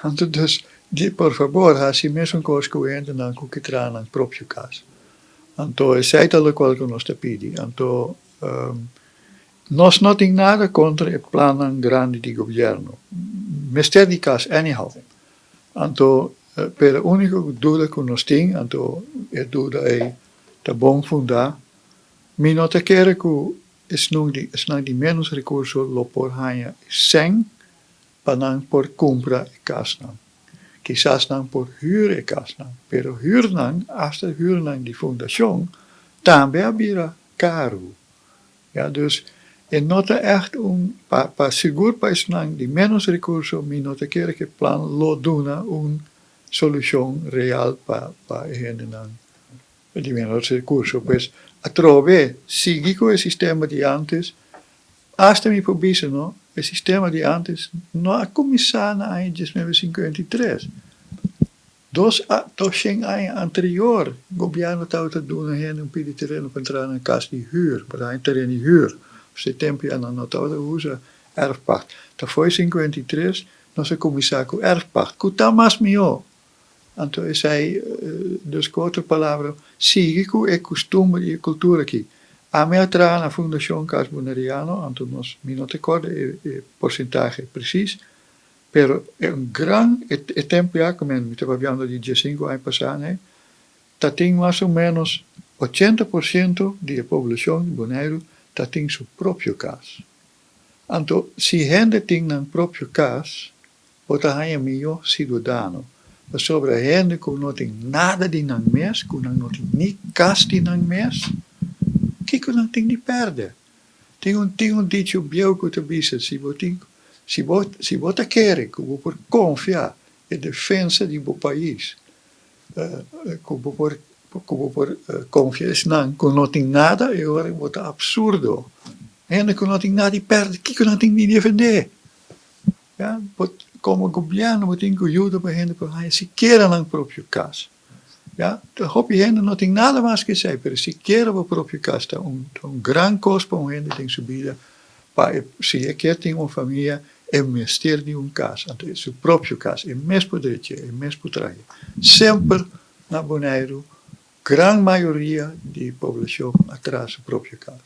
Anto dus, di, por fabor, hasi mesun kos ku hendenan ku ke traha nan propio kas. Anto esei ta lokual ku nos ta pidi. Anto nos no tin nada kontra e plannan grandi di gobièrnu. Mester di kas anyhow. Anto, pero úniko duda ku nos tin, anto e duda ei ta bon fundá, mi no ta kere ku esnan di esnan di ménos rekurso lo por haña e sèn pa nan por kumpra e kasnan. Kisas nan por hür e kasnan, pero hürnan, asta hürnan di fundashon, tambe a bira karu. Ya, dus e no ta ègt un, pa pa sigur pa esnan di ménos rekurso mi no ta kere ku e plan lo duna un solushon real pa pa e hendenan di ménos rekurso. Pues atrobe sigui ku e sistema di ántes, asta mi por bisa no, e sistema di ántes no a kuminsá na aña 1953. Dos shen aña anterior gobièrnu tabata duna hende un pidi tereno pa entra na kas di hür, pa haña tereno di hür. Pues e tempu ya nan no tabata usa erfpacht. Ta fo'i 53 nos a kuminsá ku erfpacht, ku ta mas mihó. Anto esei, dus ku otro palabra, sigui ku e kustumber i e kultura aki. Ami a traha na Fundashon Kas Boneriano, anto nos, mi no ta kòrda e porsentahe presis, pero e un gran, e tempu ya ku mi ta papiando di 15 aña pasá, ne, ta tin mas o ménos 80% di e poblashon di Boneiru ta tin su propio kas. Anto si hende tin nan propio kas, bo ta haña mihó siudadano. Pasobra hende ku no tin nada di nan mes, ku nan no tin ni kas di nan mes, kiko nan tin di pèrdè? Tin un dicho bieu ku ta bisa, si bo ta kere ku bo por konfia e defensa di bo pais, ku bo por konfia esnan ku no tin nada, e ora bo ta apsurdo. Hende ku no tin nada di pèrdè, kiko nan tin di defendé? Ja, komo gobièrnu bo tin ku yuda pa hende por haña sikiera nan propio kas. Ja, hopi hende no tin nada mas ku esei, pero sikiera bo propio kas ta un gran kos pa un hende den su bida, pa si e ke tin un famia, e mester di un kas, anto su propio kas, e mes por drecha, e mes por traha. Semper na Boneiru, gran mayoria di poblashon a traha su propio kas.